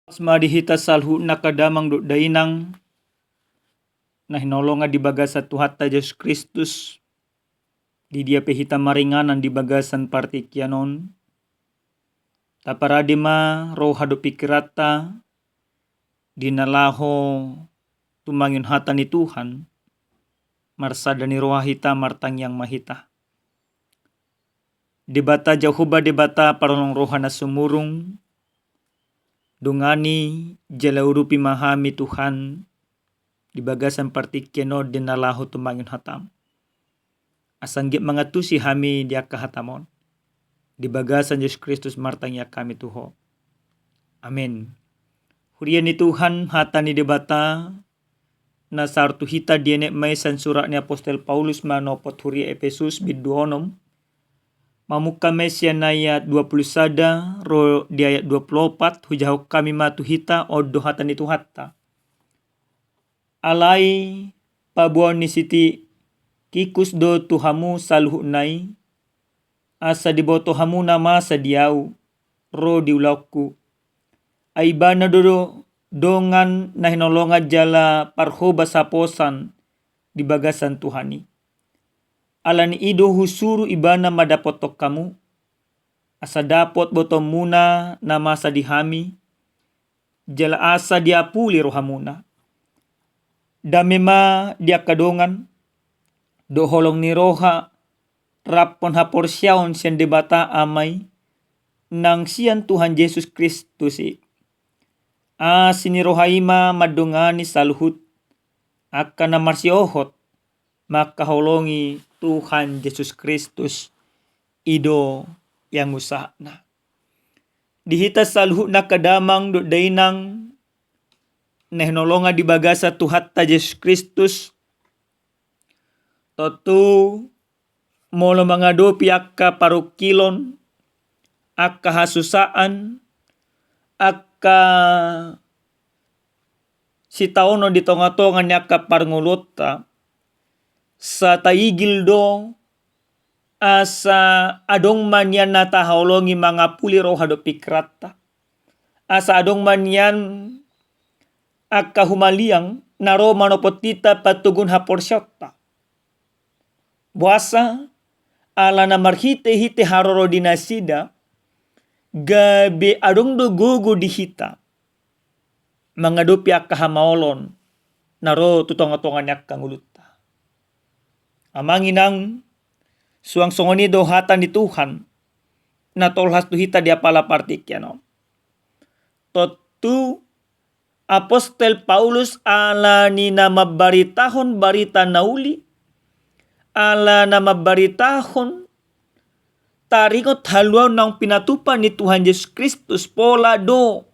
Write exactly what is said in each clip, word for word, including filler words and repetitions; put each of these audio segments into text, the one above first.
Horas ma di hita saluhutna angka damang dohot dainang na hinaholongan di bagasan Tuhanta Jesus Kristus, di dia pe hita maringanan di bagasan partingkian on, taparade ma roha dohot pingkiranta di na laho tumangihon hata ni Tuhan. Marsada ni roha hita, martangiang ma hita. Debata Jahowa, Debata parholong roha na sumurung, dongani jala urupi ma hami Tuhan, di bagasan partingkian on di na laho tumangihon hatam. Asa anggiat mangantusi hami di angka hatam on. Di bagasan Jesus Kristus martangiang hami tu Ho. Amen. Huria ni Tuhan, hata ni Debata na sahat tu hita dienet ma i sian surat ni apostel Paulus manopot huria Epesus bindu onom. Mamungka ma i sian ayat dua pulu sada ro di ayat dua pulu opat, hujahahon hami ma tu hita, on do hata ni Tuhanta. Alai paboaon ni si Tikikus do tu hamu saluhutna i, asa diboto hamu na masa di ahu, ro di ulaonku. Ai ibana do, do dongan na hinaholongan jala parhobas haposan di bagasan Tuhan i. Ala ni i do husuru ibana mandapothon hamu, asa dapot botoonmuna na masa di hami, jala asa diapuli rohamuna. Dame ma di angka dongan, dohot holong ni roha, raphon haporseaon sian Debata Ama i, nang sian Tuhan Jesus Kristus i. Asi ni roha i ma mandongani saluhut angka na marsihohot mangkaholongi Tuhan Jesus Kristus. I do iangusahna. Di hita saluhutna angka damang dohot dainang na hinaholongan di bagasan Tuhanta Jesus Kristus, tontu molo mangadopi angka parungkilon, angka hasusaan, angka sitaonon di tongatonga ni angka parngoluonta, sai taigil do asa adong ma nian na tahaholongi mangapuli roha dohot pingkiranta. Asa adong ma nian angka humaliang na ro manopot hita patoguhon haporseaonta. Boasa? Ala na marhitehite haroro di nasida, gabe adong do gogo di hita mangadopi angka hamaolon na ro tu tongatonga ni angka ngolunta. Amang inang, suang songon i do hata ni Tuhan na tolhas tu hita di apala partingkian on. Tontu apostel Paulus ala ni na mambaritahon barita na uli, ala na mambaritahon taringot haluaon naung pinatupa ni Tuhan Jesus Kristus, pola do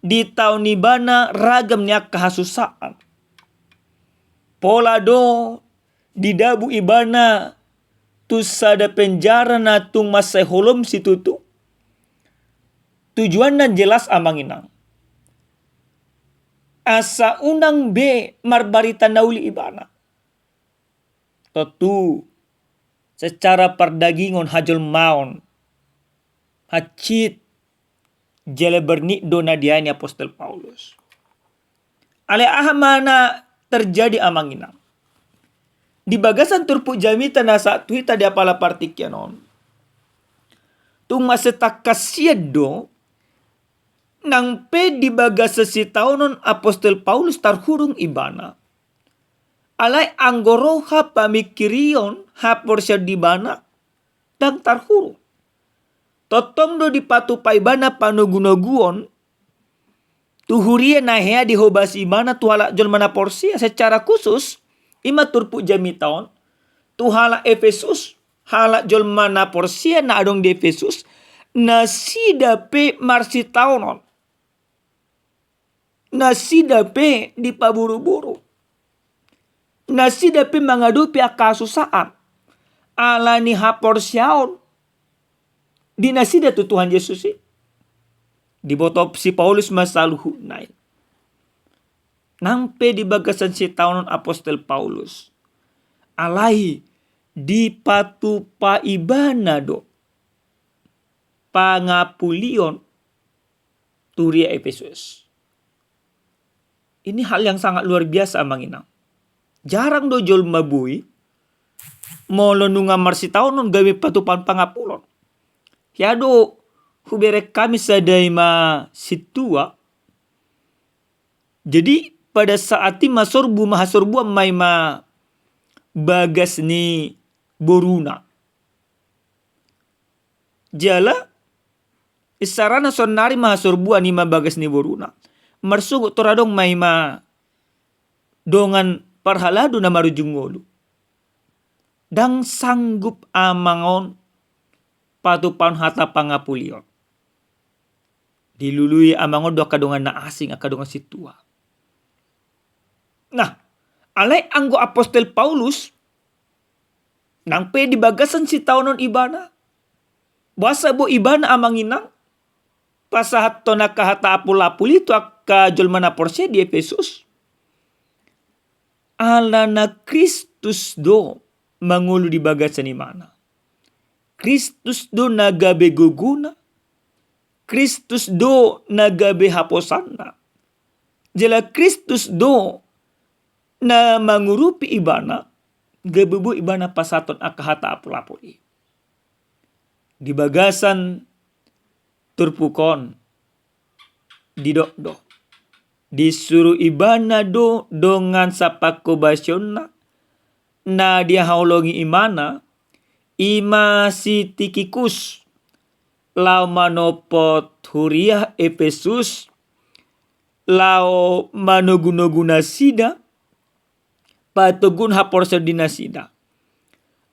ditaon ibana ragam ni angka hasusaan. Pola do didabu ibana tu sada penjara na tung mansai holom situtu. Tujuanna jelas, amang inang, asa unang be marbarita na uli ibana. Tontu secara pardagingon, hajolmaon, hansit jala bernik do na diae ni apostel Paulus. Alai aha ma na terjadi, amang inang? Di bagasan turpuk jamita na sahat tu hita di apala partingkian on, tung mansai tangkas sian do nang pe di bagasan sitaonon apostel Paulus tarhurung ibana. Alai anggo roha, pamingkirion, haporseaon di ibana ndang tarhurung. Tongtong do dipatupa ibana panogunoguon tu huria na hea dihobasi ibana tu halak jolma na porsea. Secara khusus i ma turpuk jamita on tu halak Epesus, halak jolma na porsea na adong di Epesus, nasida pe marsitaonon, nasida pe dipaboruburu, nasida pe mangadopi angka hasusaan ala ni haporseaon di nasida tu Tuhan Jesus i. Diboto si Paulus ma saluhutna i, nang pe di bagasan sitaonon apostel Paulus, alai dipatupa ibana do pangapulion tu huria Epesus. Ini hal yang sangat luar biasa, amang inang. Jarang do jolma boi molo nunga marsitaonon gabe patupaon pangapulon. Ia do hubereng hami sada i ma sintua. Jadi pada saat i ma sorbu ma hasorbuan ma i ma bagas ni boruna. Jala isarana saonnari ma hasorbuan i ma bagas ni boruna. Marsogot tor adong ma i ma dongan parhalado na marujung ngolu. Ndang sanggup amang on patupaon hata pangapulion. Dilului amang on do angka dongan na asing, angka dongan sintua. Nah, alai anggo apostel Paulus, nang pe di bagasan sitaonon ibana, boasa bo ibana, amang inang, pasahathon angka hata apul-apul i tu angka jolma na porsea di Epesus? Alana Kristus do mangolu di bagasan ibana. Kristus do na gabe gogona. Kristus do na gabe haposanna. Jala Kristus do na mangurupi ibana, gabe boi ibana pasahathon angka hata apul-apul i. Di bagasan turpuk on, didok do, disuru ibana do dongan sapangkobasionna na dihaholongi ibana, i ma si Tikikus, laho manopot huria Epesus, laho manogu-nogu nasida, patoguhon haporseaon di nasida.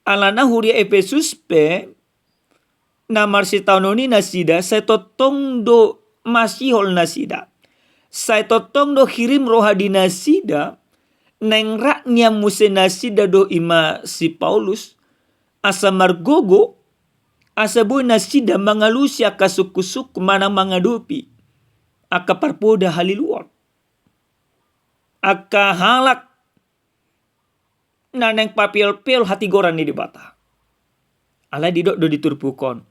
Alana huria Epesus pe na marsitaonon i nasida, sai tongtong do masihol nasida. Sai tongtong do hirim roha di nasida, naeng rap nian muse nasida dohot i ma si Paulus, asa margogo, asa boi nasida mangalusi angka sungkun-sungkun manang mangadopi angka parpoda haliluon. Angka halak na naeng papeol-peol hatigoran ni Debata. Alai didok do di turpuk on,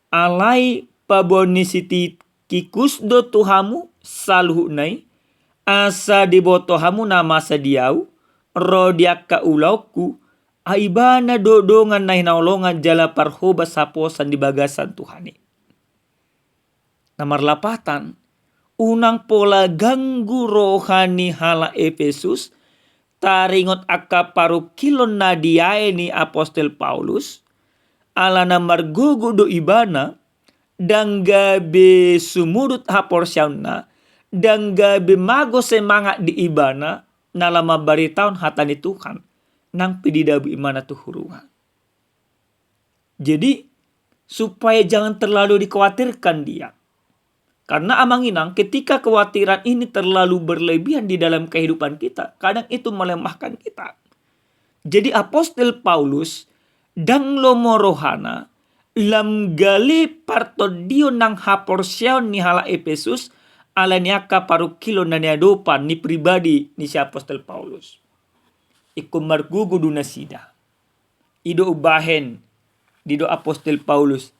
alai paboaon ni si Tikikus do tu hamu saluhutna i, asa diboto hamu na masa di ahu, ro di angka ulaonku, ai ibana do dongan na hinaholongan jala parhobas haposan di bagasan Tuhan i. Na marlapatan, unang pola ganggu roha ni halak Epesus, taringot angka parungkilon na diae ni apostel Paulus, alana margogo do ibana, ndang gabe sumudut haporseaonna, ndang gabe mago semangat di ibana, na laho mambaritahon hata ni Tuhan, nang pe didabui ibana tu hurungan. Jadi, supaya jangan terlalu dikhawatirkan dia. Karena amang inang, ketika kekhawatiran ini terlalu berlebihan di dalam kehidupan kita, kadang itu melemahkan kita. Jadi apostel Paulus, ndang lomo rohana, lam gale partondion nang haporseaon ni halak Epesus, ala ni angka parungkilon na niadopan ni pribadi ni si apostel Paulus. Ingkon margogo do nasida. I do umbahen didok apostel Paulus,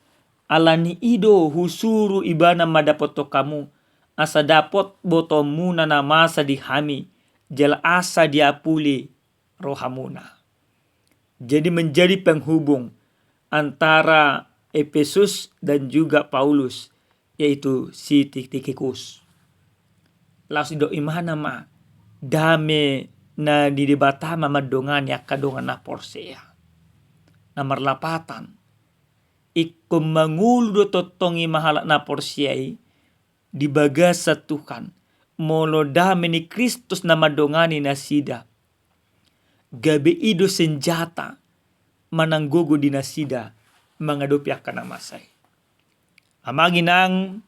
ala ni i do husuru ibana mandapothon hamu, asa dapot botoonmuna na masa di hami, jala asa diapuli rohamuna. Jadi menjadi penghubung antara Epesus dan juga Paulus, yaitu si Tikikus. Laos didok ibana ma, dame na ni Debata ma mandongani angka dongan na porsea. Na marlapatan, ingkon mangolu do tongtong i ma halak na porsea i di bagasan Tuhan, molo dame ni Kristus na mandongani nasida. Gabe i do senjata manang gogo di nasida mangadopi angka na masa i. Amang inang,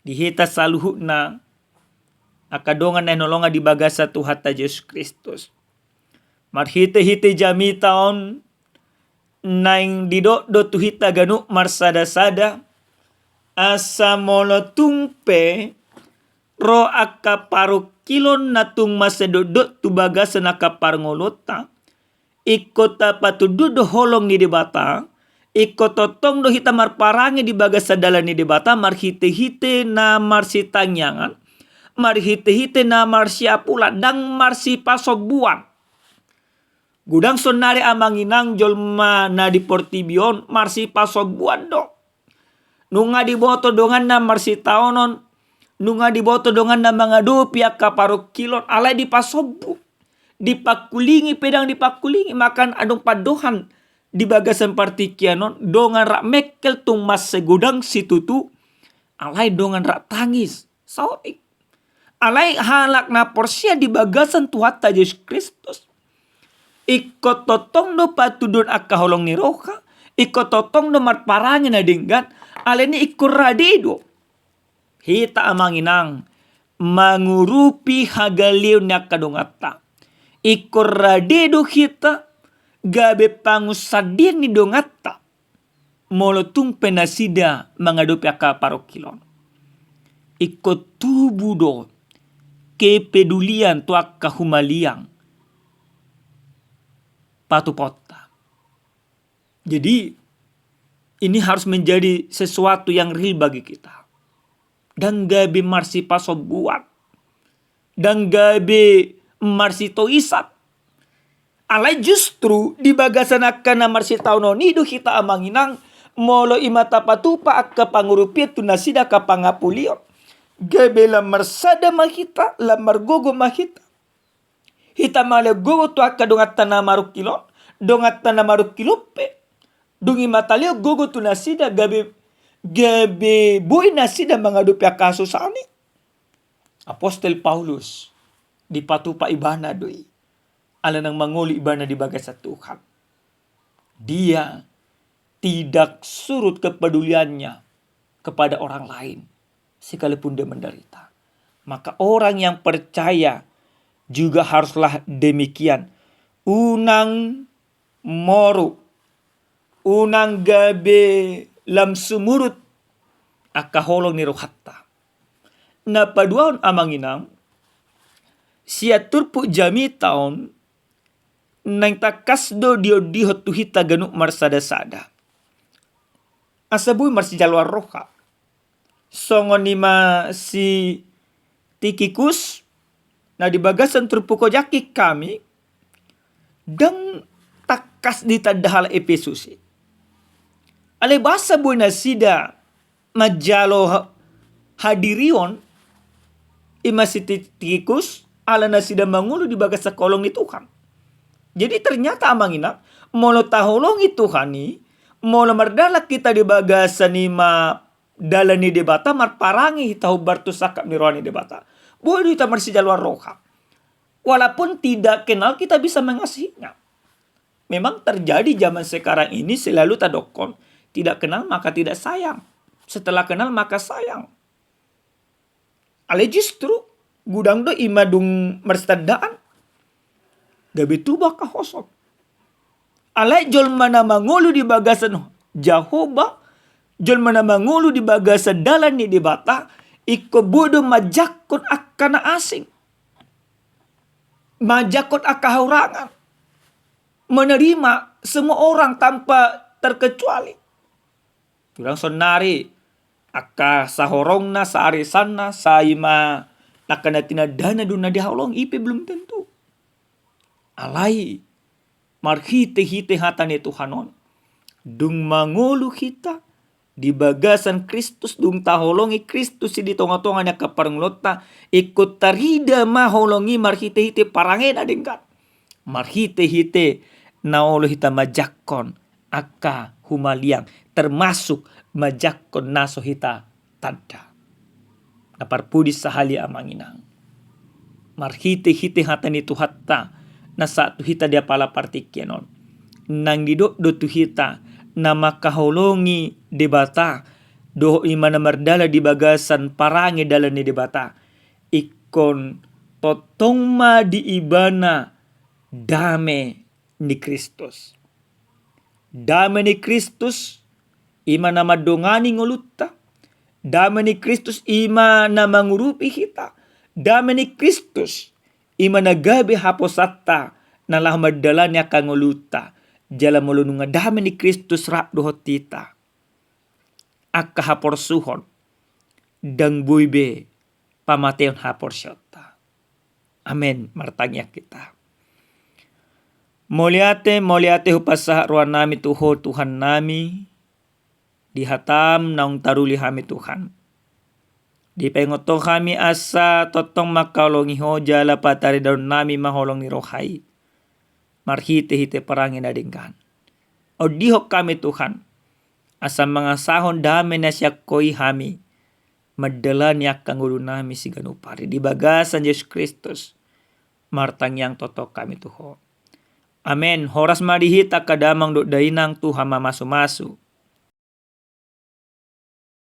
di hita saluhutna, angka dongan na hinaholongan di bagasan Tuhanta Jesus Kristus. Marhite-hite jamita on, naeng didok do tu hita ganup marsada-sada, asa molo tung pe ro angka parungkilon na tung masa dotdot tu bagasan angka parngoluonta, ingkon tapatunduhon do holong ni Debata, Ingkon tongtong do hita marparange di bagasan dalan ni Debata marhite-hite na marsitangiangan, marhite-hite na marsiapulan, ndang marsipasombuan. Godang saonnari amang inang jolma na di portibi on marsipasombuan do. Nunga diboto donganna marsitaonon, nunga diboto donganna mangadopi angka parungkilon, alai dipasombu, dipangkulingi pe ndang dipangkulingi, maka adong pandohan di bagasan partingkian on, dongan rap mengkel tung mansai godang situtu, alai dongan rap tangis. Saotik. Alai halak na porsea di bagasan Tuhanta Jesus Kristus, ingkon tongtong do patuduhon angka holong ni roha, ingkon tongtong do marparange na denggan, alani ingkon rade do hita amang inang mangurupi hagaleon ni angka donganta. Ingkon rade do hita gabe pangunsandean ni donganta molo tung pe nasida mangadopi angka parungkilon. Ingkon tubu do kepedulian tu angka humaliang patupaonta. Jadi, ini harus menjadi sesuatu yang real bagi kita. Ndang gabe marsipasombuan, ndang gabe marsitoisan. Alai justru di bagasan angka na marsitaonon i do hita amang inang, molo i ma tapatupa angka pangurupion tu nasida angka pangapulion, gabe lam marsada ma hita, lam margogo ma hita. Hita ma lehon gogo tu angka donganta na marungkilon, donganta na marungkilon pe dung i ma talehon gogo tu nasida gabe, gabe boi nasida mangadopi angka hasusaan i. Apostel Paulus dipatupa ibana do i, ala naung mangolu ibana di bagasan Tuhan. Dia tidak surut kepeduliannya kepada orang lain, sekalipun dia menderita. Maka orang yang percaya juga haruslah demikian. Unang moru, unang gabe lam sumurut angka holong ni rohanta. Na paduahon amang inang, sian turpuk jamita on naeng tangkas do diondihon tu hita ganup marsada-sada asa boi marsijaloan roha. Songon i ma si Tikikus na di bagasan turpuk on jangkon hami, ndang tangkas ditanda halak Epesus i. Alai boasa boi nasida manjalo ha-, hadirion, i ma si Ti-, Tikikus, ala nasida mangolu di bagasan holong ni Tuhan. Jadi ternyata amang inang, molo taholongi Tuhan i, molo mardalan hita di bagasan i ma dalan ni Debata, marparange hita hombar tu sangkap ni roha ni Debata, boi do hita marsijaloan roha. Walaupun tidak kenal kita bisa mengasihinya. Memang terjadi zaman sekarang ini selalu tadokkon, tidak kenal maka tidak sayang. Setelah kenal maka sayang. Alai justru godang do i ma dung marsitandaan gabe tubu angka hosom. Alai jolma na mangolu di bagasan Jahowa, jolma na mangolu di bagasan dalan ni Debata, ingkon boi do manjangkon angka na asing. Manjangkon angka hahurangan. Menerima semua orang tanpa terkecuali. Godang saonnari angka sahorongna, saarisanna, sai ma angka na tinandana do na dihaholongi, i pe belum tentu. Alai marhite-hite hata ni Tuhan on, dung mangolu hita di bagasan Kristus, dung taholongi Kristus i di tonga-tonga ni angka parngoluonta, ingkon tarida ma holong i marhite-hite parange na denggan, marhite-hite na olo hita manjangkon angka humaliang, termasuk manjangkon na so hita tanda. Na parpudi sahali amang inang, marhite-hite hata ni Tuhanta na sahat tu hita di apala partingkian on, naeng didok do tu hita na mangkaholongi Debata dohot i ma na mardalan di bagasan parange dalan ni Debata, ingkon tongtong ma di ibana dame ni Kristus. Dame ni Kristus i ma na mandongani ngolunta. Dame ni Kristus i ma na mangurupi hita. Dame ni Kristus i ma na gabe haposanta na laho mandalani angka ngolunta. Jala molo nunga dame ni Kristus rap dohot hita, angka haporsuhon ndang boi be pamateon haporseaonta. Amen. Martangiang hita. Mauliate, mauliate hupasahat rohanami tu Ho Tuhannami, di hataM naung taruli hami Tuhan. Dipaingot Ho hami asa tongtong mangkaholongi Ho jala pataridaonnami ma holong ni roha i marhitehite parange na denggan. Ondihon hami Tuhan, asa mangasahon dame na sian Ho i hami mandalani angka ngolunami siganup ari di bagasan Jesus Kristus. Martangiang tongtong hami tu Ho. Amen. Horas ma di hita angka damang dohot dainang, Tuhan ma mamasumasu.